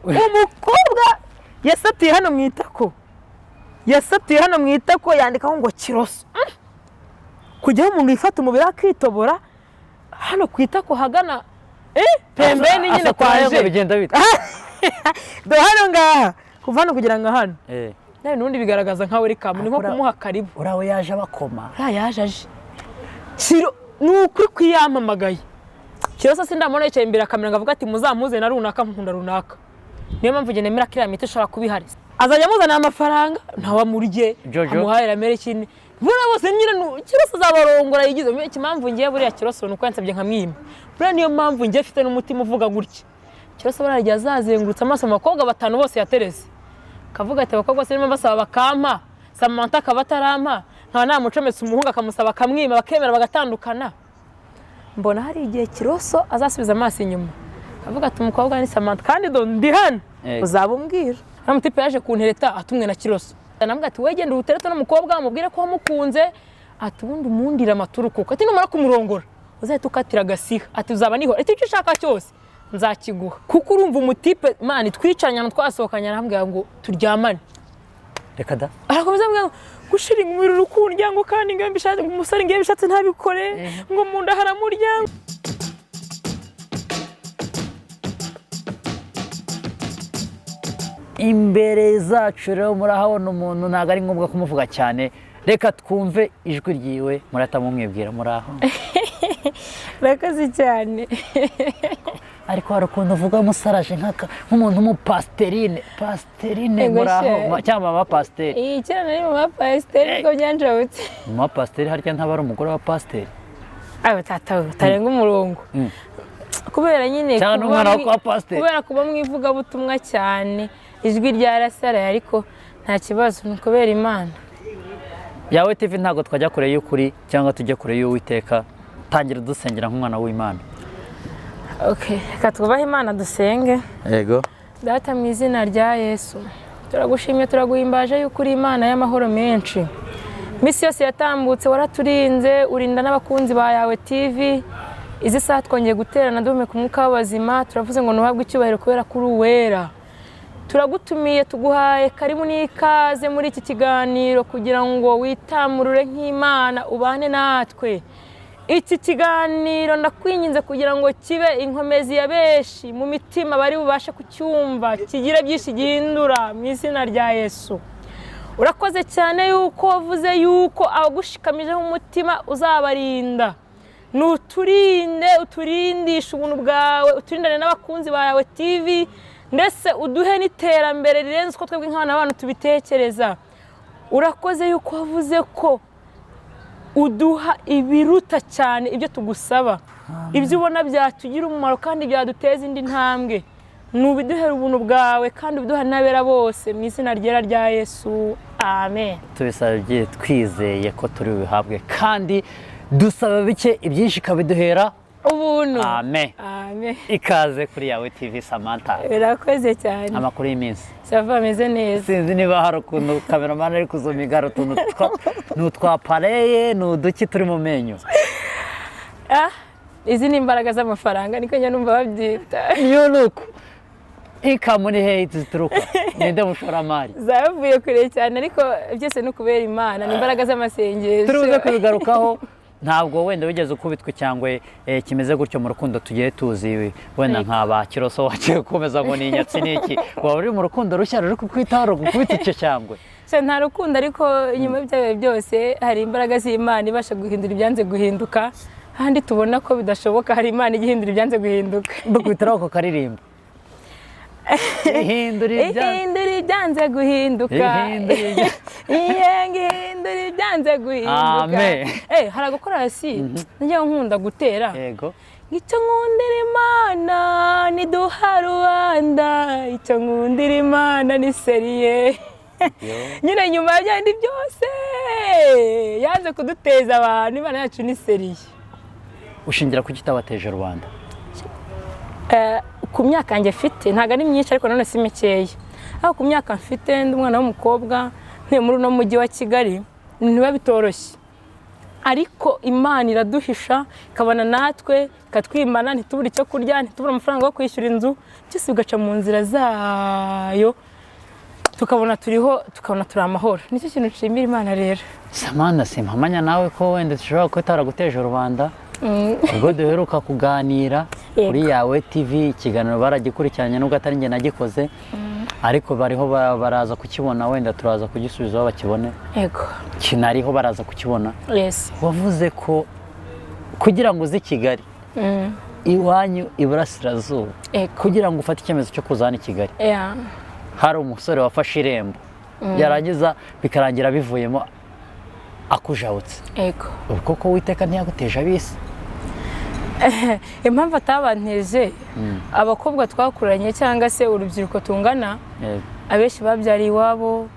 Umukobwa yasatuye hano mu itako, yasatuye hano mu itako, yandikaho ngo Kiroso. Kujyaho umuntu yifata umubiri akitobora hano ku itako hagana pembeni nyine kwa Asaturayo ngo je bigenda bite? Do hano ngaha, kuva hano kugira ngo hano nawe n'ubundi bigaragaza nka welcome, ni nko kumuha karibu. Urawe yaje abakoma. Uriya yaje aje Kiro, ni ukuri kwiyamamagaye Kiroso, sindamubona yicaye imbere ya kamera ngo avuge ati muzamuze na runaka, nkunda runaka. Niyo mpamvu njye nemera ko iriya miti ishobora kuba ihari, azajya amuzanira amafaranga ntawe amurye. Jojo. Amuhahira amere kimwe buriya bose nyine Kiroso azabarongora yigize. Impamvu ngiye buriya Kiroso ni uko yansabye nkamwima. Buriya niyo mpamvu ngiye mfite n'umutima uvuga gutya. Kiroso buriya igihe azazengurutsa amaso mu bakobwa batanu bose yatereze, kavuga ati abakobwa bose niba basaba bakampa, Samantha akaba atarampa, nkaba namucometse umuhungu akamusaba akamwima, bakemera bagatandukana. Mbona hari igihe Kiroso azasubiza amaso inyuma akavuga ati umukobwa ni Samantha, kandi do ndi hano. Uzaba umbwira hano mutipe yaje kuntereta atumwe na Kiroso, namubwira ati we genda uterete n'umukobwa, umubwire ko wamukunze, ati ubundi umundire amaturu, kuko ati numara kumurongora uzahita ukatira agasiha, ati uzaba niho, ati icyo ushaka cyose nzakiguha. Kuko urumva umutipe mani twicaranye ahantu twasohokanye, arambwira ngo turyamane. Reka da. Arakomeza ambwira ngo gushira umuriro urukundya, ngo kandi ngo mbishatse, ngo umusore ngiye bishatse ntabikore, ngo mu nda haramurya. Imbere zacu rero murahabona umuntu, ntabwo ari ngombwa kumuvuga cyane, reka twumve ijwi ryiwe, murahita mumwibwira. Muraho? Urakoze cyane. Ariko hari ukuntu uvuga musaraje nk'umuntu w'umupasiterine, pasiterine. Ego. Muraho? She. Cyangwa mama pasiteri? Iyi kera nari mama pasiteri, niko byanjabutse. Mama pasiteri harya ntaba ari umugore wa pasiteri? Ayo tata we, utarenga umurongo. Kubera nyine Cyangwa kuba n'umwana wo kwa pasiteri. Kubera kuba mu ivugabutumwa cyane, ijwi ryarasaraye, ariko nta kibazo, ni ukubera Imana. Yawe TV, ntabwo twajya kure y'ukuri cyangwa tujye kure y'Uwiteka. Tangira dusengera nk'umwana w'Imana. Okay, reka twubahe Imana dusenge. Yego. Data, mu izina rya Yesu, turagushimye, turaguhimbaje yuko uri Imana y'amahoro menshi. Iminsi yose yatambutse waraturinze, urinda n'abakunzi ba Yawe TV. Izi saha twongeye guterana duhumeka umwuka w'abazima, turavuze ngo ntuhabwe icyubahiro kubera ko uri uwera. Turagutumiye, tuguhaye karibu n'ikaze muri iki kiganiro kugira ngo witamurure nk'Imana, ubane natwe. Iki kiganiro ndakwinginze kugira ngo kibe inkomezi ya benshi mu mitima bari bubashe kucyumva, kigire byinshi gihindura mu izina rya Yesu. Urakoze cyane yuko wavuze yuko abagushikamijeho umutima uzabarinda. Nuturinde, uturindishe ubuntu bwawe, uturindane n'abakunzi bawe TV, ndetse uduhe n'iterambere rirenze uko twebwe nk'abana b'abantu tubitekereza. Urakoze yuko wavuze ko uduha ibiruta cyane ibyo tugusaba, ibyo ubona byatugira umumaro kandi byaduteza indi ntambwe. Nubiduhera ubuntu bwawe kandi ubiduha n'abera bose mu izina ryera rya Yesu, amen. Tubisabye twizeye ko turi bubihabwe, kandi dusaba bike, ibyinshi ikabiduhera ubuntu. Amen. Amen. Ikaze kuri Yawe TV, Samantha. Urakoze cyane. Amakuru y'iminsi? Ça va, ameze neza. Sinzi niba hari ukuntu kameramani ari kuzumiga, hari utuntu ni utwa pareye, ni uduki turi mu menyo? Ah, izi ni imbaraga z'amafaranga, niko njya numva babyita. Niyo nuko ikamu ni hehe zituruka? Ninde mushoramari? Zavuye kure cyane, ariko byose ni ukubera Imana, ni imbaraga z'amasengesho. Turi buze kubigarukaho. Ntabwo wenda wigeze ukubitwa cyangwa kimeze gutyo mu rukundo tugiye tuzi, wenda nka ba Kiroso wagiye gukomeza ngo ni inyatsi n'iki, waba uri mu rukundo rushya ruri kukwitaho rugukubita icyo cyangwe? So, nta rukundo, ariko inyuma y'ibyabaye byose hari imbaraga z'Imana ibasha guhindura ibyanze guhinduka. Handi tubona ko bidashoboka, hari Imana ijya ihindura ibyanze guhinduka. Dukubitiraho ako karirimbo, ihindura ibyanze Ihindura ibyanze guhinduka. Ihindura Iyenga ihindura ibyanze guhinduka. Amen. Hari agakorasi njya nkunda gutera. Yego. Icyo nkundira Imana niduha rubanda, icyo nkundira Imana ni sérieux. Nyine nyuma ya byandi byose yanze kuduteza abantu, Imana yacu ni sérieux. Ushingira ku kitabateje rubanda? Ku myaka yanjye mfite, ntabwo ari myinshi ariko nanone si mikeya, ariko ku myaka mfite, ndi umwana w'umukobwa ntuye muri uno mujyi wa Kigali, ibintu biba bitoroshye. Ariko Imana iraduhisha, ikabana natwe, ikatwimana, ntitubure icyo kurya, ntitubure amafaranga yo kwishyura inzu, byose bigaca mu nzira zayo, tukabona turiho, tukabona turi amahoro. Nicyo kintu nshimira Imana rero. Samantha, simpamanya nawe ko wenda dushobora kuba tutaraguteje rubanda. Ubwo duheruka kuganira kuri Yawe TV, ikiganiro baragikurikiranye, nubwo atari njye nagikoze, ariko bariho baraza kukibona, wenda turaza kugisubizaho bakibone. Kinariho, baraza kukibona. Wavuze ko kugira ngo uze i Kigali, iwanyu iburasirazuba, kugira ngo ufate icyemezo cyo kuza hano i Kigali, hari umusore wafashe irembo, yarangiza bikarangira bivuyemo akujabutse. Ubu koko Uwiteka ntiyaguteje abisi? Impamvu atabanteje, abakobwa twakuranye cyangwa se urubyiruko tungana, abenshi babyariye iwabo,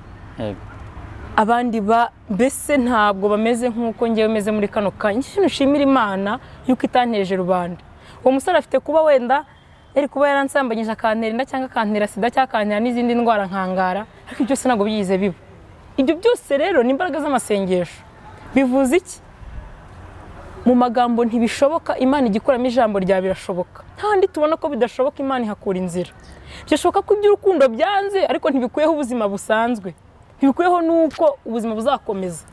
abandi ba mbese ntabwo bameze nk'uko ngewe meze muri kano kanya. Ikintu nshimira Imana yuko itanteje rubanda. Uwo musore afite kuba wenda yari kuba yaransambanyije, akantera inda cyangwa akantera sida cyangwa akantera n'izindi ndwara nkangara, ariko ibyo byose ntabwo byigeze biba. Ibyo byose rero ni imbaraga z'amasengesho. Bivuze iki? Mu magambo ntibishoboka, Imana ijya ikuramo ijambo rya birashoboka. Ntahandi tubona ko bidashoboka, Imana ihakura inzira. Byashoboka ko iby'urukundo byanze, ariko ntibikuyeho ubuzima busanzwe, ntibikuyeho n'uko ubuzima buzakomeza.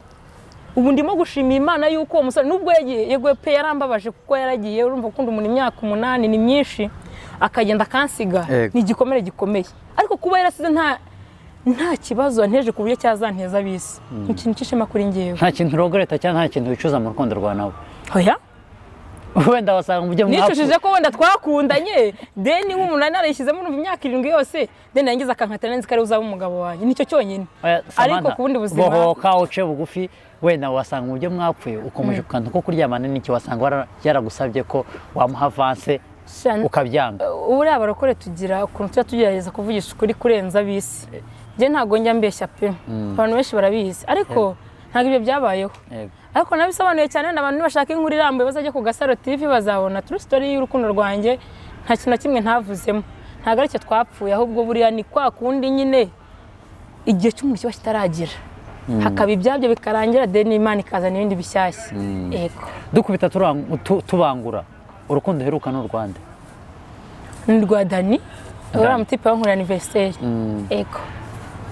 Ubu ndimo gushimira Imana yuko uwo musore nubwo yagiye, yego pe, yarambabaje kuko yaragiye. Urumva, gukunda umuntu imyaka 8 ni myinshi, akagenda akansiga, ni igikomere gikomeye. Ariko kuba yarasize nta kibazo yanteje ku buryo cyazanteza abisi, ni ikintu cy'ishema kuri njyewe. Nta kintu uregretta cyangwa nta kintu wicuza mu rukundo rwa nawe? Oya. Wenda wasanga mu byo Nicujije ko wenda twakundanye, then nk'umuntu narayishyizemo, urumva imyaka 7 yose, then yangiza akankatira, nzi ko ariwe uzaba umugabo wanjye. Nicyo cyonyine. Oya, ariko Samantha, ku bundi buzima bohoka uce bugufi. Wenda wasanga mu byo mwapfuye ukomeje ku kantu ko kuryamana n'iki, wasanga yaragusabye ko wamuha avance ukabyanga. Buriya abarokore tugira ukuntu tujya tugerageza kuvugisha ukuri kurenza ab'isi. Njye ntabwo njya mbeshya pe, abantu benshi barabizi, ariko ntabwo ibyo byabayeho. Ariko nabisobanuye cyane. Wenda abantu nibashaka inkuru irambuye bazajya ku Gasaro TV, bazabona true story y'urukundo rwanjye. Nta kintu na kimwe ntavuzemo. Ntabwo aricyo twapfuye, ahubwo buriya ni kwa kundi nyine igihe cy'umuntu kiba kitaragira, hakaba ibyabyo bikarangira, then Imana ikazana ibindi bishyashya. Yego. Dukubita tubangura, urukundo uheruka ni urwande? Ni rwa Dani, uriya mutipe wankorera anniversaire. Yego.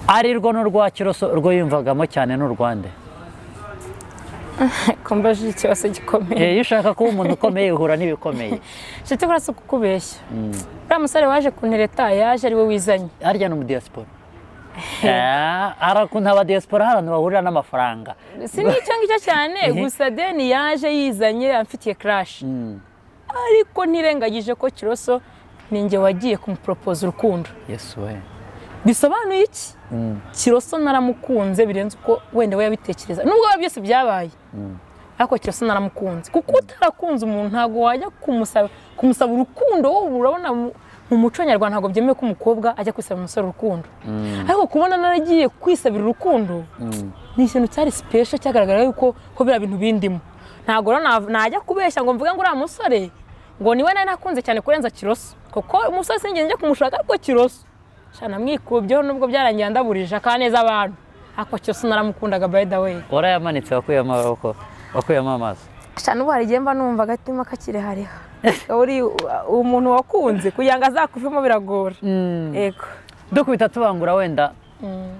Ari rwo n'urwa Kiroso, rwo yumvagamo cyane n'urwande? Ko mbajije ikibazo gikomeye! Iyo ushaka kuba umuntu ukomeye uhura n'ibikomeye. Nshuti, kora si ukukubeshya, uriya musore waje kuntereta yaje ari we wizanye. Harya ni umudiyasipora? Hari ukuntu abadiyasipora hari ahantu bahurira n'amafaranga. Si n'icyo ngicyo cyane gusa, then yaje yizanye amfitiye crush, ariko ntirengagije ko Kiroso ni njye wagiye kumuporopoza urukundo. Yesu we! Bisobanuye iki? Kiroso naramukunze birenze uko wenda we yabitekereza, nubwo biba byose byabaye, ariko Kiroso naramukunze, kuko utarakunze umuntu ntabwo wajya kumusaba urukundo. Wowe urabona mu muco nyarwanda ntabwo byemewe ko umukobwa ajya kwisaba umusore urukundo, ariko kubona naragiye kwisabira urukundo ni ikintu cyari special, cyagaragara yuko ko biriya bintu bindimo. Ntabwo rero najya kubeshya ngo mvuge ngo uriya musore ngo niwe nari nakunze cyane kurenza Kiroso, kuko umusore sinigeze njya kumushaka, ariko Kiroso sha namwikubyeho, nubwo byarangiye andaburije akaneza abantu, ariko Kiroso naramukundaga, by the way. Warayamanitse, wakuyemo amaboko, wakuyemo amaso. Sha, n'ubu hari igihe mba numva agatima kakirehareha. Uri umuntu wakunze, kugira ngo azakuvemo biragora. Yego. Dukubita tubangura, wenda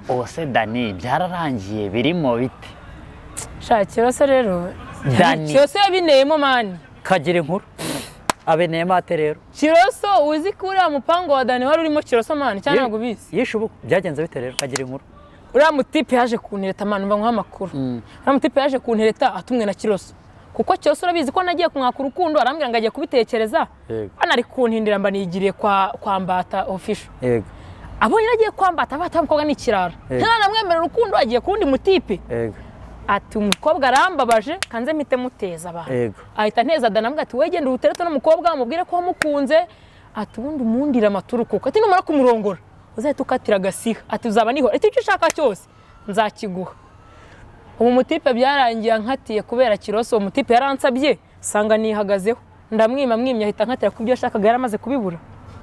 uwo se Dani byararangiye, birimo bite? Sha, Kiroso rero, Dani. Kiroso yabineyemo man. Kagira inkuru, abeneyemo ate rero? Kiroso, uzi ko uriya mupango wa Dani wari urimo Kiroso man, cyangwa ntabwo ubizi? Yishe ubu byagenze bite rero? Kagira inkuru. Uriya mutipe yaje kuntereta man, mva nkuha amakuru. Uriya mutipe yaje kuntereta atumwe na Kiroso, kuko Kiroso urabizi ko nagiye kumwaka urukundo, arambwira ngo agiye kubitekereza. Hano ari kuntindira, mba nigiriye kwa Mbata Official. Abonye nagiye kwa Mbata, bata umukobwa ni ikirara, ntaranamwemerera urukundo agiye ku wundi mutipe. Ati umukobwa arambabaje, kanze mpite muteza abantu. Ahita nteza Dani, amubwira ati wegende uterete n'umukobwa, umubwire ko wamukunze, ati ubundi umundire amaturu, kuko ati numara kumurongora uzahita ukatira agasiha, ati uzaba nihora, ati icyo ushaka cyose nzakiguha. Ubu mutipe byarangiye ankatiye kubera Kiroso. Uwo mutipe yaransabye, sanga nihagazeho, ndamwima, mwimye ahita ankatira ku byo yashakaga yaramaze kubibura.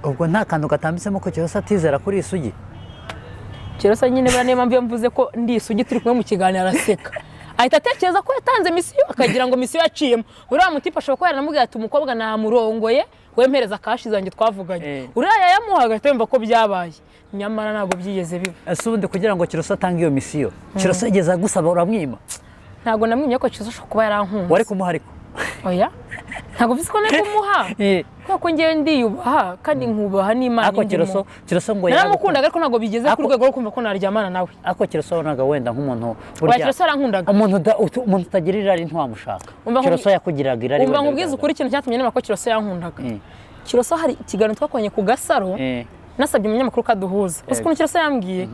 Ubwo nta kantu gatambitsemo ko Kiroso atizera kuri isugi? Kiroso nyine buriya niyo mpamvu iyo mvuze ko ndi isugi turi kumwe mu kiganiro araseka. Ahita atekereza ko yatanze mission, akagira ngo mission yaciyemo. Uriya mutipe ashobora kuba yaranamubwiye ati: "Umukobwa namurongoye, wempereza cash zanjye twavuganye." Uriya yayamuhaga ahita yumva ko byabaye, nyamara ntabwo byigeze biba. Ese ubundi kugira ngo Kiroso atange iyo mission, Kiroso yageze agusaba uramwima? Ntabwo namwimye ko Kiroso ashobora kuba yarankunze. Wari kumuha ariko? Oya, ntabwo mvuze ko nari kumuha, kubera ko ngewe ndiyubaha kandi nkubaha n'Imana Ariko indimo. Kiroso ngo Naramukundaga, ariko ntabwo bigeze ku rwego rwo kumva ko naryamana nawe. Ariko Kiroso wabonaga wenda nk'umuntu Oya, Kiroso yarankundaga. Umuntu utagira irari ntiwamushaka. Kiroso yakugiraga irari Umva wenda nkubwize bigaragara. ukuri, ikintu cyatumye nemera ko Kiroso yankundaga, Kiroso hari ikiganiro twakoranye ku Gasaro, nasabye umunyamakuru kaduhuza. Uzi ukuntu Kiroso yambwiye?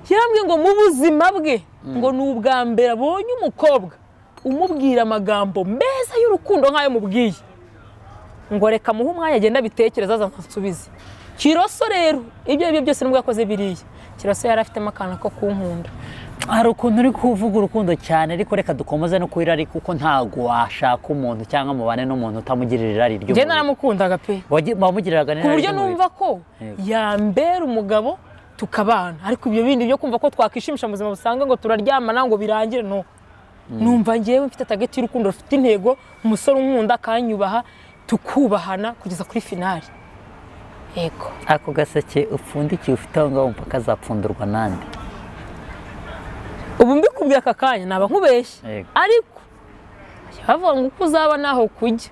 Yarambwiye ngo mu buzima bwe ngo ni ubwa mbere abonye umukobwa umubwira amagambo meza y'urukundo nk'ayo mubwiye, ngo reka muhe umwanya agenda abitekereza aza nsubize. Kiroso rero, ibyo aribyo byose, nubwo yakoze biriya, Kiroso yari afitemo akantu ko kunkunda. Hari ukuntu uri kuvuga urukundo cyane, ariko reka dukomeze no ku irari, kuko ntabwo washaka umuntu cyangwa mubane n'umuntu utamugirira irari Njye ry'umubiri. naramukundaga pe. Wamugiriraga Ku n'irari buryo ry'umubiri? numva ko yambera umugabo tukabana, ariko ibyo bindi byo kumva ko twakishimisha mu buzima busanzwe, ngo turaryamana ngo birangire, no numva ngewe mfite target y'urukundo rufite intego, umusore unkunda akanyubaha, tukubahana kugeza kuri finale, yego. Ako gaseke upfundikiye ufite aho ngaho mpaka kazapfundurwa nande? Ubu mbikubwiye aka kanya naba nkubeshye. Ariko bavuga ngo uko uzaba naho kujya.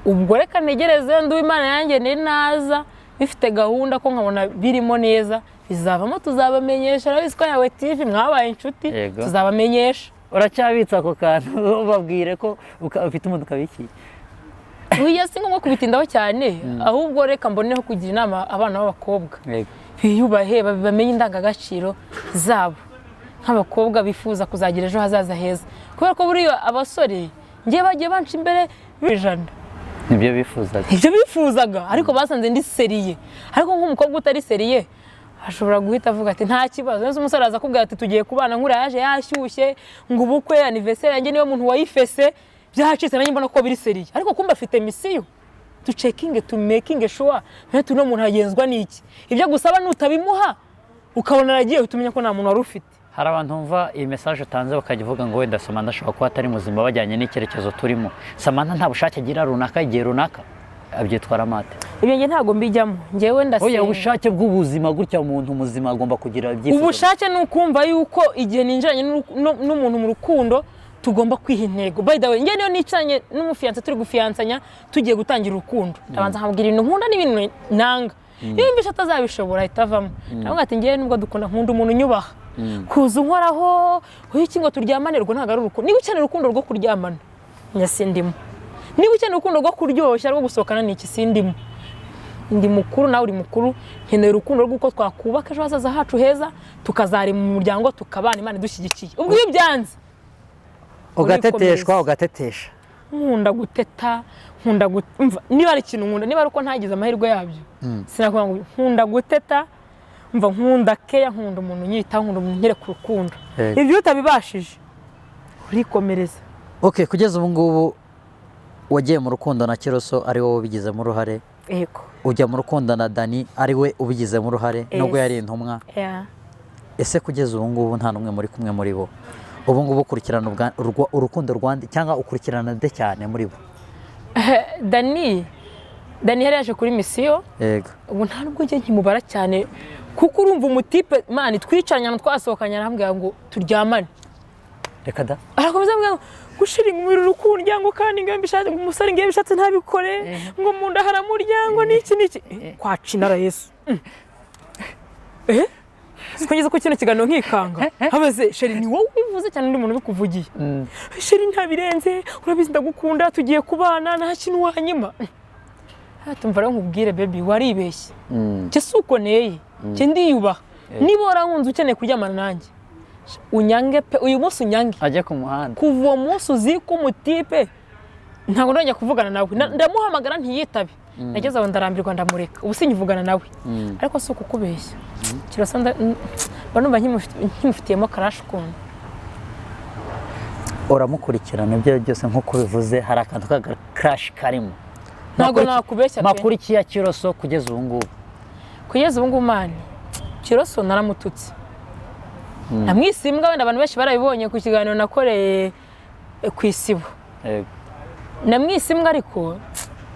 Ubwo reka ntegereze nduwe Imana yanjye ni naza bifite gahunda, ko nkabona birimo neza, bizavamo, tuzabamenyesha. Urabizi ko Yawe TV mwabaye inshuti. Tuzabamenyesha. Uracyabitse ako kantu, babwire ko ufite umuntu ukabikiye. Oya, si ngombwa kubitindaho cyane, ahubwo reka mboneho kugira inama abana b'abakobwa biyubahe, bamenye indangagaciro zabo nk'abakobwa bifuza kuzagira ejo hazaza heza, kubera ko buriya abasore ngewe bagiye banca imbere 100. Nibyo bifuzaga. Ibyo bifuzaga, ariko basanze ndi sérieux. Ariko nk'umukobwa utari sérieux ashobora guhita avuga ati: "Nta kibazo." Neza umusore araza akubwira ati: "Tugiye kubana." Nkuriya yaje yashyushye ngo ubukwe, anniversaire yanjye niwe muntu wayifese, byacitse, nanjye mbona ko biri sérieux, ariko kumva afite mission. Tucekinge, tumekinge sure nk'etu uno muntu agenzwa n'iki? Ibyo gusaba nutabimuha ukabona aragiye, uhita umenya ko nta muntu wari ufite. Hari abantu bumva iyi message utanze bakajya uvuga ngo wenda Samantha ashobora kuba atari muzima bajyanye n'icyerekezo turimo. Samantha nta bushake agira runaka, igihe runaka abyitwara mate? Ibyo njye ntabwo mbijyamo, njyewe Oya, ndasenga. ubushake bw'ubuzima gutya, umuntu muzima agomba kugira ibyifuzo. Ubushake ni ukumva yuko igihe ninjiranye n'umuntu mu rukundo tugomba kwiha intego. By the way, njye niyo nicaranye n'umufiyanse, turi gufiyansanya, tugiye gutangira urukundo, ndabanza nkabwira ibintu nkunda n'ibintu nanga. Iyo yumvishe atazabishobora ahita avamo. Ndavuga ati: "Ngewe nubwo dukunda, nkunda umuntu unyubaha. Kuza unkoraho iki ngo turyamane, urwo ntabwo ari urukundo. Niba ukeneye urukundo rwo kuryamana, njye sindimo. Niba ukeneye urukundo rwo kuryoshya, rwo gusohokana, ni iki, sindimo. Ndi mukuru, nawe uri mukuru. Nkeneye urukundo rw'uko twakubaka ejo hazaza hacu heza, tukazarema umuryango, tukabana, Imana idushyigikiye." Ubwo iyo byanze Ugateteshwa. urikomereza. Ugatetesha. Nkunda guteta, nkunda umva, niba ari ikintu nkunda, niba ari uko ntagize amahirwe yabyo, sinakuvuga ngo nkunda guteta. Mva, nkunda keya, nkunda umuntu unyitaho, nkunda umuntu unyereka urukundo. Ibyo utabibashije urikomereza. Okay, kugeza ubu ngubu wagiye mu rukundo na Kiroso ari wowe ubigizemo uruhare? Yego. Ujya mu rukundo na Dani ari we ubigizemo uruhare, nubwo Yes. yari intumwa? Yeah. Ese kugeza ubu ngubu nta n'umwe muri kumwe muri bo? Ubu ngubu ukurikirana urukundo rwande cyangwa ukurikirana nde cyane muri bo? Dani yari yaje kuri mission. Ubu nta nubwo njye nkimubara cyane, kuko urumva umutipe man twicaranye ahantu, twasohokanye, arambwira ngo turyamane. Reka da! Arakomeza ambwira ngo gushira umuriro urukundya, ngo kandi ngo iyo mbishatse, ngo umusore ngo iyo bishatse ntabikore, ngo mu nda haramurya, ngo n'iki n'iki kwaca inara Yesu. Eh, siko ngeze ku kino kiganiro nkikanga habaze: "Chéri, ni wowe ubivuze cyane, undi muntu ubikuvugiye?" "Chéri, ntabirenze, urabizi ndagukunda, tugiye kubana, nta kintu wanyima." Tumva rero nkubwire baby, waribeshye. Njye si uko nteye, njye ndiyubaha. Niba warankunze ukeneye kuryamana nanjye, unyange pe, uyu munsi unyange. Ajya ku muhanda. Kuva uwo munsi uzi ko umutipe ntabwo ndongera kuvugana nawe. Ndamuhamagara ntiyitabe. Nageze aho ndarambirwa, ndamureka, ubu sinyivugana nawe. Ariko si ukukubeshya, kirasa mba numva nkimufitiyemo crush ukuntu. Uramukurikirana ibyo byose nk'uko ubivuze, hari akantu k'aga crush karimo? Ntabwo nakubeshya pe. Makuru iki ya Kiroso kugeza ubu ngubu? Kugeza ubu ngubu man, Kiroso naramututse. Namwise imbwa, wenda abantu benshi barabibonye ku kiganiro nakoreye ku Isibo. Namwise imbwa, ariko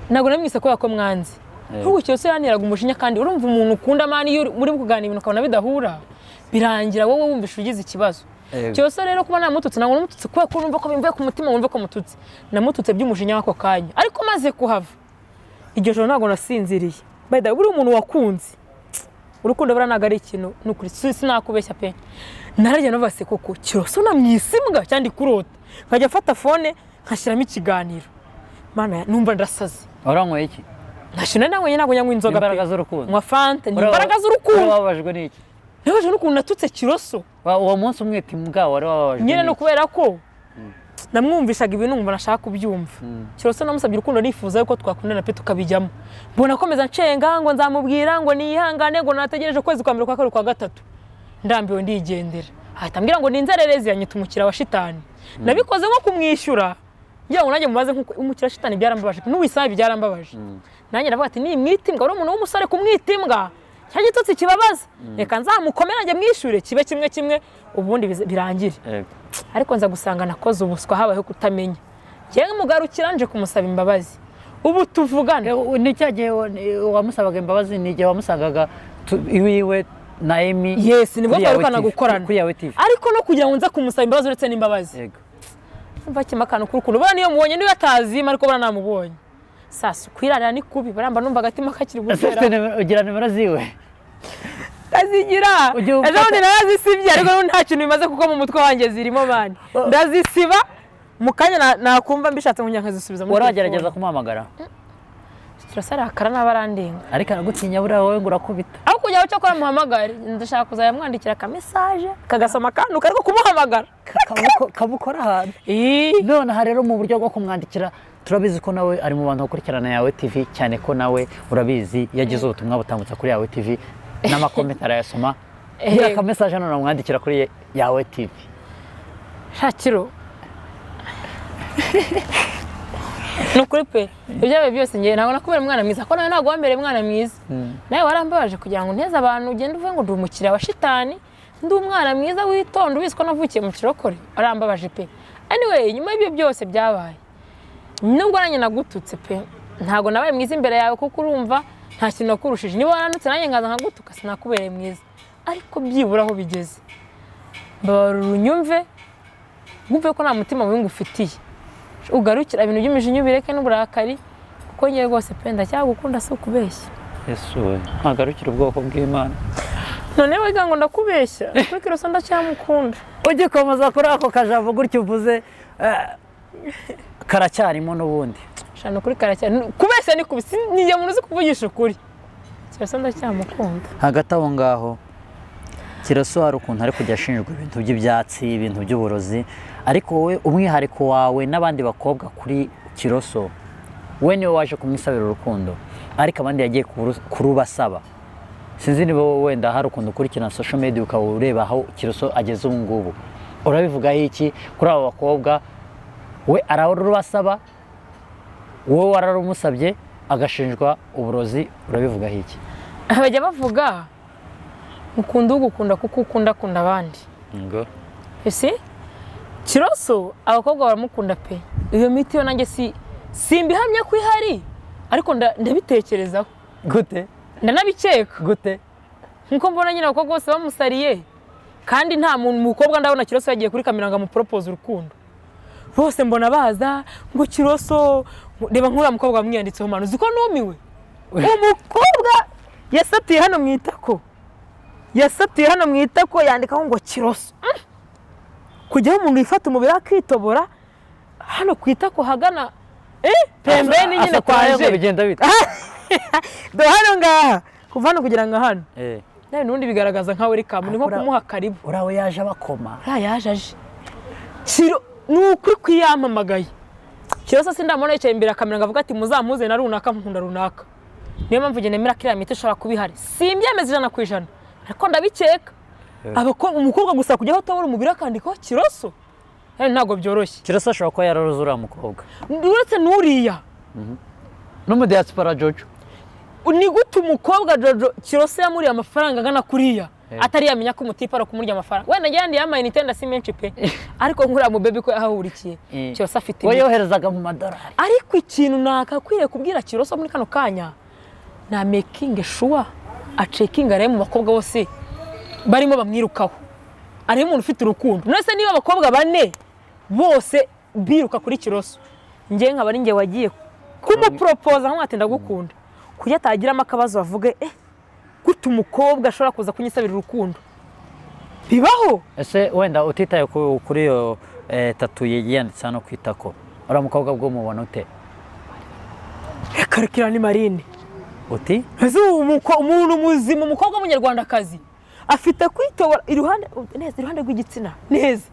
ntabwo namwise kubera ko mwanze. Ahubwo Kiroso yanteraga umujinya, kandi urumva umuntu ukunda, man, iyo muri kuganira ibintu ukabona bidahura, birangira wowe wumvishe ugize ikibazo. Kiroso rero kuba namututse, ntabwo namututse kubera ko numva ko bimvuye ku mutima, wumve ko mututse. Namututse by'umujinya w'ako kanya, ariko maze kuhava iryo joro ntabwo nasinziriye. By the way, buriya umuntu wakunze urukundo buriya ntabwo ari ikintu, ni ukuri sinakubeshya pe. Narajya navuga: se koko Kiroso namwise imbwa cyangwa ndi kurota? Nkajya mfata phone nkashyiramo ikiganiro. Mana, numva ndasaze. Waranyweye iki? Ntashina nanyweye, ntabwo nyanywa inzoga pe. Imbaraga z'urukundo. Nywa Fanta, ni imbaraga z'urukundo. Wababajwe n'iki? Nababajwe n'ukuntu natutse Kiroso. Uwo munsi umwita imbwa, wari wababajwe Nyine ni n'iki? ukubera ko namwumvishaga ibintu nkumva nashaka kubyumva. Kiroso namusabye urukundo nifuza yuko twakundana pe, tukabijyamo. Mbona akomeza nshenga ngo nzamubwira, ngo niyihangane, ngo nategereje ukwezi kwa mbere, kwa kabiri, kwa gatatu, ndambiwe ndigendera. Ahita ambwira ngo ni inzererezi, yanyita umukiriya wa shitani. Nabikoze nko kumwishyura ngira ngo nanjye mubaze nk'uko umukiriya wa shitani. Byarambabaje, n'uwisabi byarambabaje. Nanjye ndavuga ati nimwita imbwa, uri umuntu w'umusore kumwita imbwa cya gitutsi kibabaza, reka nzamukomere nanjye mwishyure kibe kimwe kimwe, ubundi birangire. Ariko nza gusanga nakoze ubuswa, habayeho kutamenya. Njyewe mugarukira nje kumusaba imbabazi, ubu tuvugana. Ni cya gihe wamusabaga imbabazi, ni igihe wamusangaga iwiwe na Emi? Yes, nibwo Kuri Yawe twarukana TV, gukorana. kuri Yawe TV. Ariko no kugira ngo nze kumusaba imbabazi, uretse n'imbabazi, umva kimwe akantu k'urukundo, buriya niyo mubonye, niyo atazima, ariko buriya namubonye sasa kwirarira ni kubi, baramba numva agatima kakiri Ese gutera. ufite ugira nimero ziwe? Ndazigira. Ujye Ejo bundi narazisibye, ariko n'ubu nta kintu bimaze kuko mu mutwe wanjye zirimo, man. Ndazisiba mu kanya nakumva mbishatse nkongera nkazisubiza muri Waragerageza telefone. kumuhamagara? Kirasarakara n'aba arandenga. Ariko aragutinya buriya, wowe ngo urakubita. Aho kugira ngo cyakora muhamagare, ndashaka kuzajya mwandikira akamesaje kagasoma akantu, ariko kumuhamagara Kabukora ahantu. Ii. Nonaha rero mu buryo bwo kumwandikira, turabizi ko nawe ari mu bantu bakurikirana Yawe TV cyane, ko nawe urabizi iyo agize ubutumwa butambutsa kuri Yawe TV n'amakomenti arayasoma. Gira akamesaje none amwandikira kuri Yawe TV. Shakiro, ni ukuri pe, ibyabaye byose ngewe ntabwo nakubera umwana mwiza, ko nawe ntabwo wambereye umwana mwiza. Nawe warambabaje kugira ngo unteze abantu, ugende uvuge ngo ndi umukiriya wa shitani, ndi umwana mwiza witonda, ubizi ko navukiye mu kirokore. Warambabaje pe. Anyway, nyuma y'ibyo byose byabaye, nubwo nanjye nagututse pe, ntabwo nabaye mwiza imbere yawe, kuko urumva nta kintu nakurushije. Niba waranutse nanjye nkaza nkagutuka, sinakubereye mwiza. Ariko byibura aho bigeze, mbabarira, unyumve, wumve ko nta mutima mubi ngufitiye, ugarukira ibintu by'imijinya ubireke n'uburakari, kuko ngewe rwose pe ndacyagukunda, si ukubeshya. Yesu we, ntagarukire ubwoko bw'Imana. None wiga ngo ndakubeshya? Kuri Kiroso ndacyamukunda. Ugikomeza kuri ako kajambo gutyo uvuze, karacyarimo n'ubundi. Shana kuri karacyari kubeshya ni kubi, ni njye muntu uzi kuvugisha ukuri. Kiroso ndacyamukunda. Hagati aho ngaho, Kiroso hari ukuntu ari kujya ashinjwa ibintu by'ibyatsi, ibintu by'uburozi, ariko wowe umwihariko wawe n'abandi bakobwa kuri Kiroso, we niwe waje kumwisabira urukundo, ariko abandi yagiye kurubasaba. Sinzi niba wowe wenda hari ukuntu ukurikirana social media ukaba ureba aho Kiroso ageze ubu ngubu, urabivugaho iki kuri abo bakobwa? We ararubasaba, wowe wararumusabye agashinjwa uburozi, urabivugaho iki? Bajya bavuga ukunda ugukunda kuko ukunda akunda abandi. Ngo Ese Kiroso abakobwa baramukunda pe. Iyo miti yo nanjye si simbihamya ko ihari, ariko ndabitekerezaho. Gute? Ndanabikeka. Gute? Nkuko mbona nyine abakobwa bose bamusariye, kandi nta muntu mukobwa ndabona Kiroso yagiye kuri kamera ngo amupropose urukundo. Bose mbona baza ngo Kiroso. Reba nk'uriya mukobwa wamwiyanditseho, manu, uzi ko numiwe? Umukobwa yasatuye hano mu itako, yasatuye hano mu itako, yandikaho ngo Kiroso. Kujyaho umuntu yifata umubiri akitobora hano ku itako hagana pembeni nyine. Asaturayo ngo Kwaje bigenda bite? Dore hano ngaha, kuva hano kugira ngo hano. Nawe n'ubundi bigaragaza nkawe uri kamu, ni nko kumuha karibu. Uriya yaje abakoma. Uriya yaje aje Kiro, ni ukuri kwiyamamagaye Kiroso, sindamubona yicaye imbere ya kamera ngo avuge ati muzamuze na runaka, nkunda runaka. Niyo mpamvu njye nemera ko iriya miti ishobora kuba ihari. Simbyemeza 100%, ariko ndabikeka. Umukobwa gusa kujyaho atabura umubiri akandikaho Kiroso, ntabwo byoroshye. Kiroso ashobora kuba yararoze uriya mukobwa. Uretse n'uriya. N'umudiyasipora Jojo. Ni gute umukobwa Jojo, Kiroso yamuriye amafaranga angana kuriya? Atari yamenya ko umutipe ari ukumurya amafaranga. Wenda njye yandi y'amayinite nda si menshi pe, ariko nkuriya mu baby ko yahahurikiye, Kiroso afite We imiti. Yoherezaga mu madolari. Ariko ikintu nakakwiriye kubwira Kiroso muri kano kanya, na making sure acheckinga, arebe mu bakobwa bose barimo bamwirukaho, arebe umuntu ufite urukundo. None se niba abakobwa bane bose biruka kuri Kiroso, njye nkaba ari njye wagiye kumuporopoza nkamwati ndagukunda, kuki atagiramo akabazo bavuge gute umukobwa ashobora kuza kunyisabira urukundo? Bibaho. Ese wenda utitaye kuri iyo tattoo yanditse hano ku itako, uriya mukobwa bwo mubona ute? Reka reka, ni Marine. Uti? Ese umuntu muzima, umukobwa w'umunyarwandakazi afite kwitobora iruhande neza, iruhande rw'igitsina neza,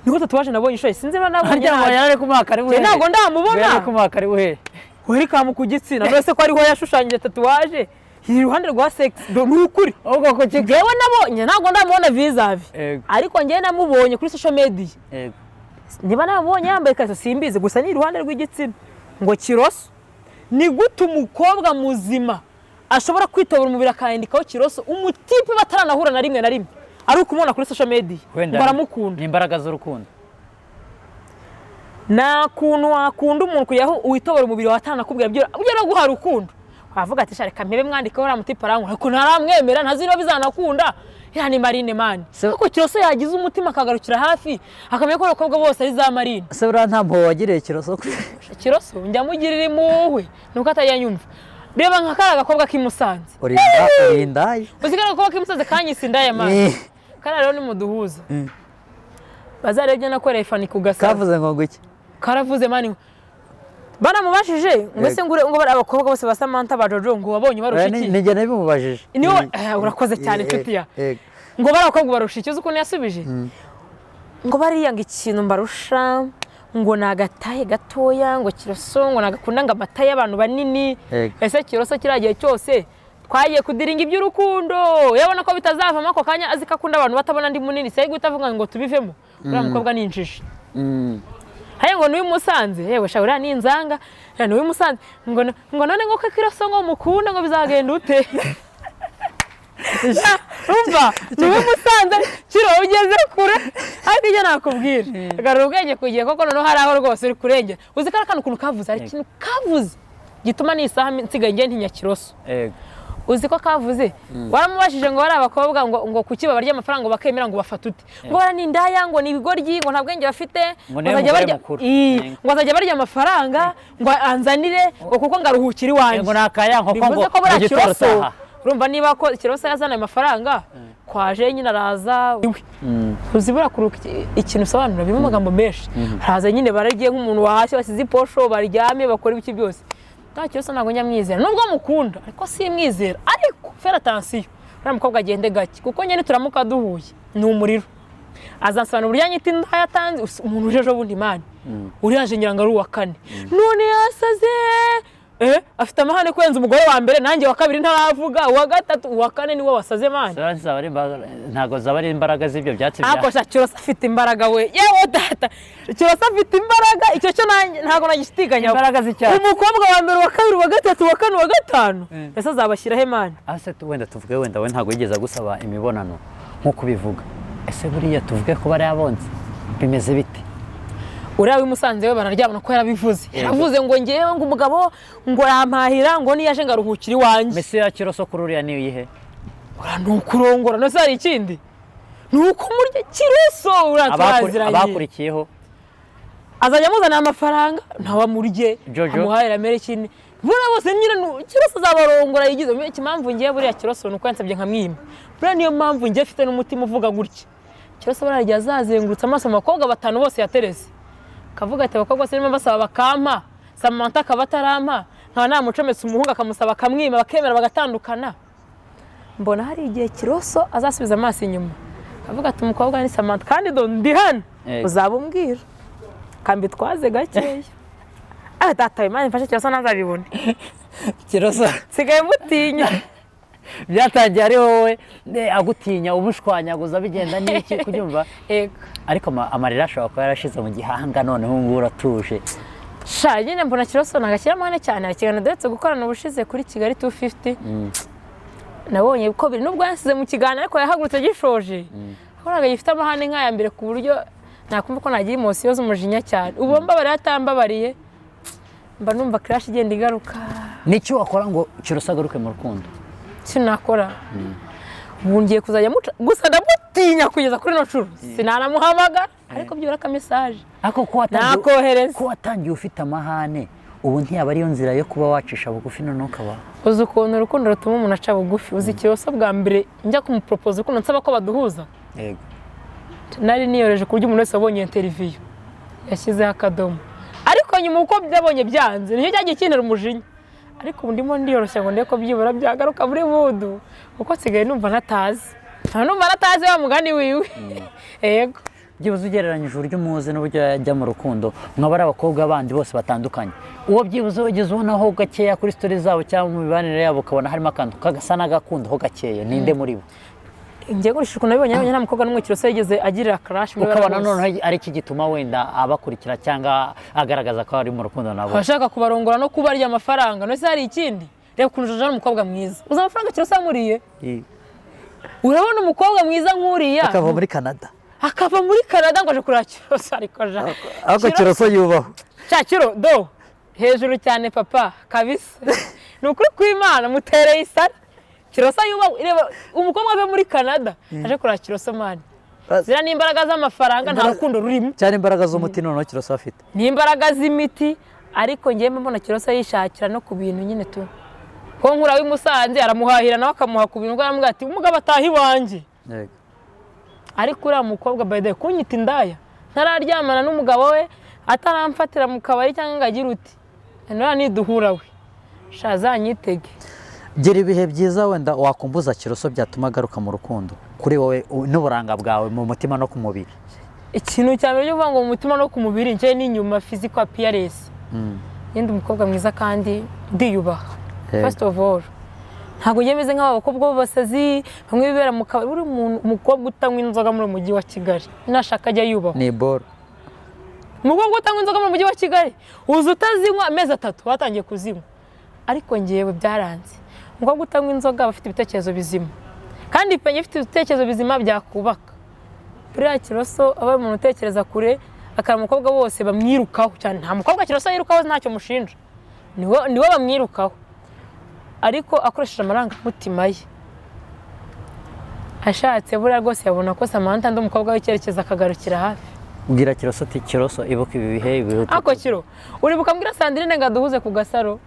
niho tatouage nabonye ishoye. Sinzi niba nabonye Harya ngo nabi. yari ari kumuha karibu Njye hehe? ntabwo ndamubona. Yari ari kumuha karibu hehe? Welcome ku gitsina. None se ko ariho yashushanyije tatouage, iruhande rwa sex? Ni ukuri. Ahubwo ku kigo. Njyewe nabonye, ntabwo ndamubona vis-à-vis, Yego. ariko njyewe namubonye kuri social media. Niba namubonye yambaye ikariso simbizi, gusa ni iruhande rw'igitsina. Ngo Kiroso, ni gute umukobwa muzima ashobora kwitobora umubiri akandikaho Kiroso, umutipe bataranahura na rimwe na rimwe, ari ukumubona kuri social media, Wenda ngo aramukunda? Ni imbaraga z'urukundo. Nta kuntu wakunda umuntu kujyaho witobora umubiri wawe ataranakubwira ibyo no guha urukundo. Wavuga ati: "Sha, reka mpebe mwandikeho, uriya mutipe arankunda," ariko ntaramwemera, ntazi niba bizanakunda. Ya ni Marine man. Ariko Kiroso yagize umutima akagarukira hafi, akamenya ko abakobwa bose ari za Marine. Ese buriya nta mpuhwe wagiriye Kiroso? Kiroso njya mugirira impuhwe, nuko atajya nyumva. Reba nka kariya gakobwa k'i Musanze. Urinda urindaye. Uzi kariya gakobwa k'i Musanze kanyise indaya man? Kariya rero nimuduhuza bazarebye nakoreye Fani ku Gasaro. Kavuze ngo ngwiki? Karavuze man, baramubajije ngo ese ngo bari abakobwa bose ba Samantha, ba Jojo, ngo wabonye barusha iki? Ni njye nabimubajije. Niwe urakoze cyane, inshuti ya. Yego. Ngo bari abakobwa barusha iki? Uzi ukuntu yasubije? Ngo bariya, ngo ikintu mbarusha ngo ni agataye gatoya, ngo Kiroso ngo nagakunda ngo amata y'abantu banini. Yego. Ese Kiroso kiriya gihe cyose twagiye kudiringa iby'urukundo, yabona ko bitazavamo ako kanya, azi ko akunda abantu batabona ndi munini, se guhita avuga ngo tubivemo? Uriya mukobwa ni injiji. Haye ngo n'uyu Musanze, yewe sha, uriya ni inzanga ya n'uyu Musanze. Ngo none ngo ko Kiroso ngo mukunda, ngo bizagenda ute? Umva, n'uyu Musanze. Kiro ugeze kure, ariko icyo nakubwira, garura ubwenge ku gihe, koko noneho hari aho rwose uri kurengera. Uzi ko ari akantu ukuntu kavuze, hari ikintu kavuze gituma n'isaha nsigaye ngiye ntinya Kiroso. Uzi ko kavuze, waramubajije ngo bari abakobwa ngo kuki babarya amafaranga ngo bakemera, ngo bafate ute? Ngo bara ni indaya, ngo ni ibigoryi, ngo nta bwenge bafite. Ngo niwe bazajya mugore barya mukuru. Ii, ngo bazajya barya amafaranga, ngo anzanire, ngo kuko ngo aruhukire iwanjye. Ngo ni akaya nkoko ngo Bivuze ko buriya mu gitondo Kiroso utaha. Urumva niba ko Kiroso yazana ayo mafaranga kwaje nyine araza iwe. Uzi buriya kuruka ikintu usobanura birimo amagambo menshi. Haraza nyine baragiye nk'umuntu wahashye, basize iposho, baryamye, bakora ibiki byose. Nta Kiroso, ntabwo njya mwizera nubwo mukunda, ariko simwizera. Ariko faire attention, uriya mukobwa agende gake, kuko nyine turamuka duhuye ni umuriro, azansobanura uburyo anyita inda yatanze. Umuntu uje ejo bundi man, uriya aje ngira ngo ari uwa kane, none yasaze, afite amahane kurenza umugore wa mbere, nanjye wa kabiri ntaravuga, uwa gatatu, uwa kane niwe wasaze man. Zaba ari ntabwo zaba ari imbaraga z'ibyo byatsi bya Ariko sha, Kiroso afite imbaraga we, yewe data, Kiroso afite imbaraga, icyo cyo nanjye ntabwo nagishidikanyaho. Imbaraga z'icyatsi. Umukobwa wa mbere, uwa kabiri, uwa gatatu, uwa kane, uwa gatanu, ese azabashyiraho imana? Ase wenda tuvuge, wenda we ntabwo yigeze agusaba imibonano nk'uko ubivuga, ese buriya tuvuge ko bariya bonse bimeze bite? Uriya w'i Musanze we bararyamana, ko yarabivuze, yaravuze ngo ngewe ngo umugabo ngo yampahira, ngo niyo aje ngo aruhukire iwanjye. Mission ya Kiroso kuri uriya ni iyihe? Uriya ni ukurongora, no se hari ikindi? Ni ukumurya Kiroso uriya. Turaziranye. Abakurikiyeho? Azajya amuzanira amafaranga ntawe amurye. Jojo. Amuhahira amere ikindi, buriya bose nyine Kiroso azabarongora yigize. Impamvu ngiye buriya Kiroso ni uko yansabye nkamwima. Buriya niyo mpamvu ngiye mfite n'umutima uvuga gutya. Kiroso buriya igihe azazengurutsa amaso mu bakobwa batanu bose yaterese, akavuga ati: "Abakobwa bose barimo basaba bakampa, Samantha akaba atarampa, nkaba namucometse umuhungu akamusaba akamwima, bakemera bagatandukana." Mbona hari igihe Kiroso azasubiza amaso inyuma akavuga ati: "Umukobwa ni Samantha." Kandi do ndi hano. Yego. Uzaba umbwira kambitwaze gakeya. Ah data, Imana imfashe Kiroso ntazabibone. Kiroso. Nsigaye mutinya. Byatangiye ari wowe agutinya, umushwanyaguza, bigenda n'iki kubyumva? Ego. Ariko amarira ashobora kuba yarashize mu gihanga, noneho ubu ngubu uratuje. Sha, nyine mbona Kiroso ntagashyira amahane cyane. Hari ikiganiro duherutse gukorana ubushize kuri Kigali 250. Nabonye ko biri, nubwo yansize mu kiganiro ariko yahagurutse gishoje, wabonaga gifite amahane nk'aya mbere, ku buryo nakumva ko nagira émotion z'umujinya cyane. Ubu mbabariye atambabariye, mba numva crush igenda igaruka. Niki wakora ngo Kiroso agaruke mu rukundo? Sinakora, ubu ngiye kuzajya muca gusa. Ndamutinya kugeza kuri ino nshuro, sinanamuhamagara, ariko byibura akamessage Ariko ko watangiye, nakohereza. ko watangiye ufite amahane, ubu ntiyaba ariyo nzira yo kuba wacisha bugufi noneho ukaba Uzi ukuntu urukundo rutuma umuntu aca bugufi? Uzi Ikiroso bwa mbere njya kumuporopoza urukundo, nsaba ko baduhuza, nari niyoroheje ku buryo umuntu wese wabonye interview yashyizeho akadomo. Ariko nyuma uko byabonye byanze, nicyo cyagiye kintera umujinya. Ariko ubu ndimo ndiyoroshya ngo ndebe ko byibura byagaruka muri mood, kuko nsigaye numva ntatazi, nta numva natazi wa mugani wiwe, yego. Byibuze ugereranyije uburyo umuzi n'uburyo yajya mu rukundo, mwaba ari abakobwa bandi bose batandukanye, uwo byibuze wigeze ubonaho gakeya kuri story zabo cyangwa mu mibanire yabo, ukabona harimo akantu kagasa n'agakundo ho gakeya, ninde muri bo? Ngiye gurisha ukuntu nabibonye, nta mukobwa n'umwe Kiroso yigeze agirira crush muri Ukabona bariya bose. noneho ari iki gituma wenda abakurikira cyangwa agaragaza ko ari mu rukundo nabo? Abashaka kubarongora no kubarya amafaranga. None se hari ikindi? Reba ukuntu Jojo ari umukobwa mwiza. Uzi amafaranga Kiroso yamuriye? Urabona umukobwa mwiza nk'uriya Akava muri Canada. Akava muri Canada ngo aje kureba Kiroso, ariko ja Ariko Kiroso yubaho. Cya Kiro do hejuru cyane, papa, kabisa. Ni ukuri kw'Imana, mutereye isari. Kiroso yubaho. Reba umukobwa ave muri Canada aje kureba Kiroso, man, ziriya ni imbaraga z'amafaranga, nta rukundo rurimo. Cyane imbaraga z'umuti noneho Kiroso afite. Ni imbaraga z'imiti, ariko ngewe mbona Kiroso yishakira no ku bintu nyine tu. Ko nkura w'i Musanze aramuhahira, nawe akamuha ku bintu, ubwo aramubwira ati umugabo ataha iwanjye. Ariko uriya mukobwa, by the way, kunyita indaya ntararyamana n'umugabo we, ataramfatira mu kabari cyangwa ngo agire uti nuriya niduhura we sha azanyitege. Gira ibihe byiza wenda wakumbuza Kiroso byatuma agaruka mu rukundo kuri wowe, n'uburanga bwawe mu mutima no ku mubiri. Ikintu cya mbere cyo kuvuga ngo mu mutima no ku mubiri, njye n'inyuma, physical appearance, ngende umukobwa mwiza kandi ndiyubaha. First of all, ntabwo njye meze nk'aba bakobwa b'abasazi bamwe bibera mu kabari. Buri muntu, umukobwa utanywa inzoga muri uyu mujyi wa Kigali, nashaka ajya yubahwa. Ni boro. Umukobwa utanywa inzoga mu mujyi wa Kigali, uza utazinywa amezi 3 watangiye kuzinywa, ariko ngewe byaranze. Umukobwa utanywa inzoga aba afite ibitekerezo bizima, kandi penye ifite ibitekerezo bizima byakubaka. Buriya Kiroso aba ari umuntu utekereza kure, akaba umukobwa bose bamwirukaho cyane. Nta mukobwa Kiroso yirukaho, ntacyo mushinja, niwe bamwirukaho, ariko akoresheje amarangamutima ye, ashatse buriya rwose yabona ko Samantha ndi umukobwa w'icyerekezo, akagarukira hafi. Ubwira Kiroso uti: "Kiroso, ibuka ibi bihe, ibihe." Ako Kiro, uribuka mbwira Sandrine ngo aduhuze ku Gasaro,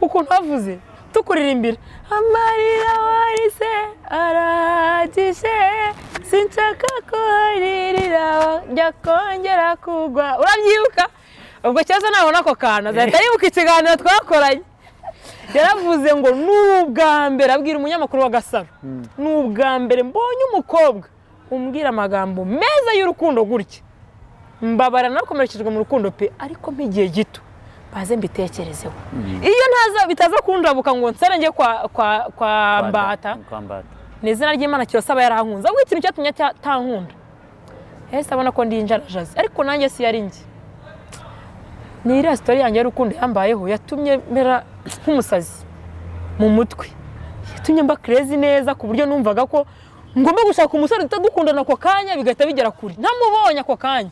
ukuntu wavuze tukuririmbira amarira warise arahagije, sinshaka ko haririra jya kongera kugwa? Urabyibuka? Ubwo kibazo, nabona ako kantu azahita yibuka ikiganiro twakoranye. Yaravuze ngo ni ubwa mbere, abwira umunyamakuru wa Gasaro, ni ubwa mbere mbonye umukobwa umbwira amagambo meza y'urukundo gutya. Mbabara, nakomerekejwe mu rukundo pe, ariko mpa gito baze mbitekerezeho. Iyo ntaza bitaza kunjabuka ngo nsare njye kwa Mbata. Kwa Mbata. Ni izina ry'Imana, Kiroso aba yarankunze. Ahubwo ikintu cyatumye atankunda, yahise abona ko ndi injarajazi, ariko nanjye si yari njye, ni iriya story yanjye y'urukundo yambayeho yatumye mera nk'umusazi mu mutwe, yatumye mba crazy neza, ku buryo numvaga ko ngomba gushaka umusore tutadukundana ako kanya, bigahita bigera kure ntamubonye ako kanya,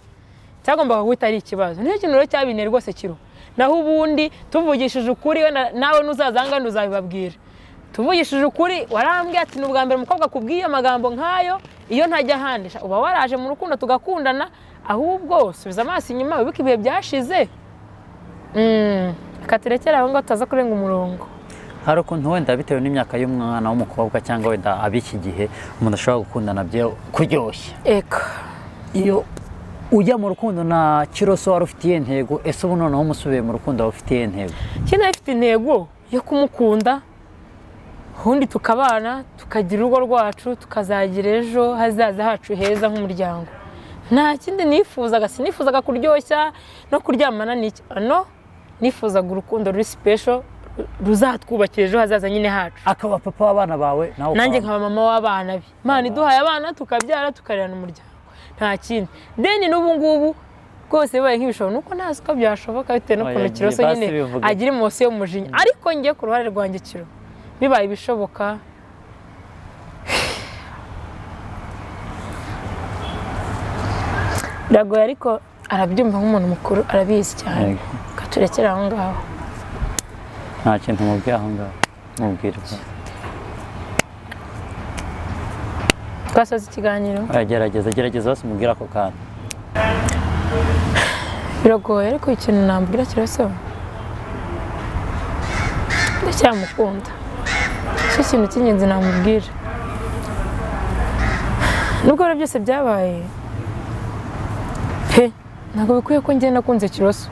cyagombaga guhita ari ikibazo. Nicyo kintu rero cyabinteye rwose, Kiro. Naho ubundi tuvugishije ukuri, we nawe nuzazanga ntuzabibabwira. Tuvugishije ukuri, warambwiye ati ni ubwa mbere umukobwa akubwiye amagambo nk'ayo, iyo ntajya ahandi sha, uba waraje mu rukundo tugakundana. Ahubwo subiza amaso inyuma wibuke ibihe byashize. Reka turekere aho ngaho tutaza kurenga umurongo. Hari ukuntu wenda bitewe n'imyaka y'umwana w'umukobwa cyangwa wenda ab'iki gihe, umuntu ashobora gukundana byo kuryoshya. Eka. Iyo ujya mu rukundo na Kiroso wari ufite iyihe ntego? Ese ubu noneho umusubiye mu rukundo waba ufite iyihe ntego? Kino ifite intego yo kumukunda, ubundi tukabana, tukagira urugo rwacu, tukazagira ejo hazaza hacu heza nk'umuryango. Nta kindi nifuzaga. Sinifuzaga kuryoshya no kuryamana n'iki, no nifuzaga urukundo ruri special, ruzatwubakira ejo hazaza nyine hacu. Akaba papa w'abana bawe, nawe Nanjye ukaba nkaba mama w'abana be. Imana iduhaye abana, tukabyara, tukarerana umuryango, nta kindi. Then n'ubu ngubu rwose bibaye nk'ibishoboka, nuko ntazi ko byashoboka bitewe n'ukuntu Oya, Kiroso basi nyine bivuge. agira émotion y'umujinya. Ariko njye ku ruhare rwanjye, Kiro, bibaye ibishoboka. Biragoye, ariko arabyumva nk'umuntu mukuru, arabizi cyane. Yego. Katurekere aho ngaho. Nta kintu mubwiye aho ngaho, mubwire. Twasoza ikiganiro. Oya, gerageza, gerageza bose umubwire ako kantu. Biragoye, ariko ikintu nambwira kirasaba, ndacyamukunda. Icyo kintu cy'ingenzi namubwira, nubwo rero byose byabaye pe, ntabwo bikwiye ko njye nakunze Kiroso,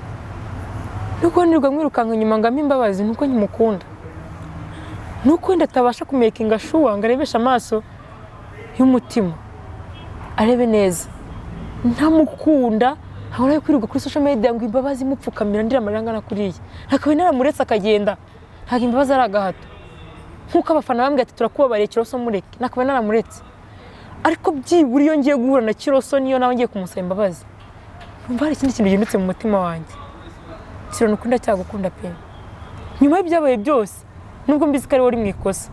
nuko nirirwa mwirukanka inyuma ngo ampe imbabazi, nuko nkimukunda, nuko wenda atabasha kumakinga sure ngo arebeshe amaso y'umutima arebe neza. Ntamukunda nkabona kwirirwa kuri social media ngo imbabazi, mupfukamira, ndira amarira angana kuriya, nakaba naramuretse akagenda. Ntabwo imbabazi ari agahato, nk'uko abafana bambwiye ati: "Turakubabariye Kiroso, mureke." Nakaba naramuretse, ariko byibura iyo ngiye guhura na Kiroso, niyo nawe ngiye kumusaba imbabazi, numva hari ikindi kintu gihindutse mu mutima wanjye. Kiro, ni ukuri ndacyagukunda pe. Nyuma y'ibyabaye byose, nubwo mbizi ko ari wowe uri mu ikosa,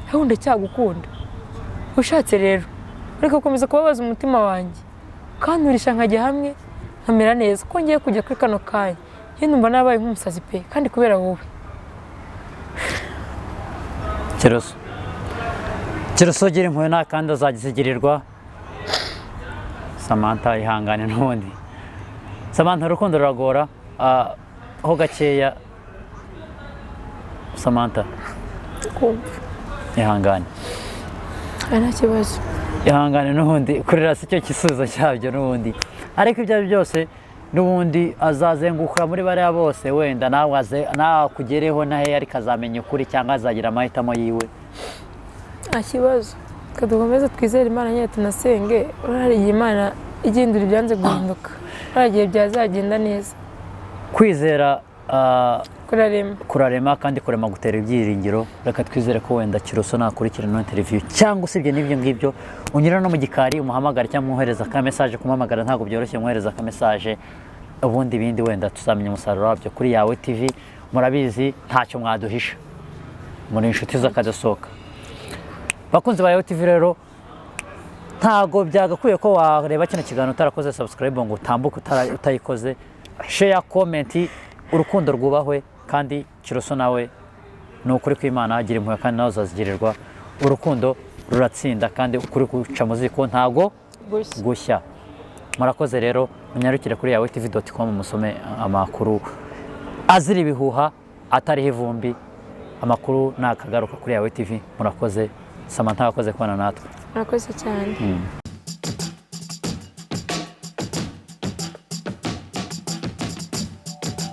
ariko ndacyagukunda. Ushatse rero reka gukomeza kubabaza umutima wanjye, kanturisha nkajya hamwe nkamera neza, ko ngiye kujya kuri kano kanya njye numva nabaye nk'umusazi pe, kandi kubera wowe. Kiroso, Kiroso, gira impuhwe nta kandi azazigirirwa. Samantha, ihangane n'ubundi. Samantha, urukundo ruragora. Ho gakeya Samantha. Kumva. Ihangane. Aya, nta kibazo. Ihangane n'ubundi, kurira si cyo gisubizo cyabyo n'ubundi, ariko ibyo ari byo byose n'ubundi azazenguruka muri bariya bose, wenda nawe aze nawe akugereho nahe, ariko azamenya ukuri cyangwa azagira amahitamo yiwe. Nta kibazo, reka dukomeze twizere Imana nyine, tunasenge. Hari igihe Imana igindura ibyanze guhinduka, hari igihe byazagenda neza. Kwizera kurarema. Kurarema, kandi kurema gutera ibyiringiro. Reka twizere ko wenda Kiroso nakurikirana ino interview, cyangwa usibye n'ibyo ngibyo unyura no mu gikari umuhamagara cyangwa umwohereza ka message. Kumuhamagara ntabwo byoroshye, umwohereza ka message, ubundi ibindi wenda tuzamenya umusaruro wabyo kuri Yawe TV. Murabizi, ntacyo mwaduhisha, muri inshuti z'akadasohoka. Bakunzi ba Yawe TV rero, ntago byagakwiye ko wareba kino kiganiro utarakoze subscribe ngo utambuke utayikoze. Share, comment, urukundo rwubahwe. Kandi Kiroso nawe, ni ukuri kw'Imana, agira impuhwe kandi nawe uzazigirirwa. Urukundo ruratsinda, kandi ukuri guca mu ziko ntago gushya. Gushya. Murakoze rero, munyarukire kuri yawetv.com musome amakuru azira ibihuha, atariho ivumbi. Amakuru nakagaruka kuri Yawe TV. Murakoze. Samantha, wakoze kubana natwe. Murakoze cyane.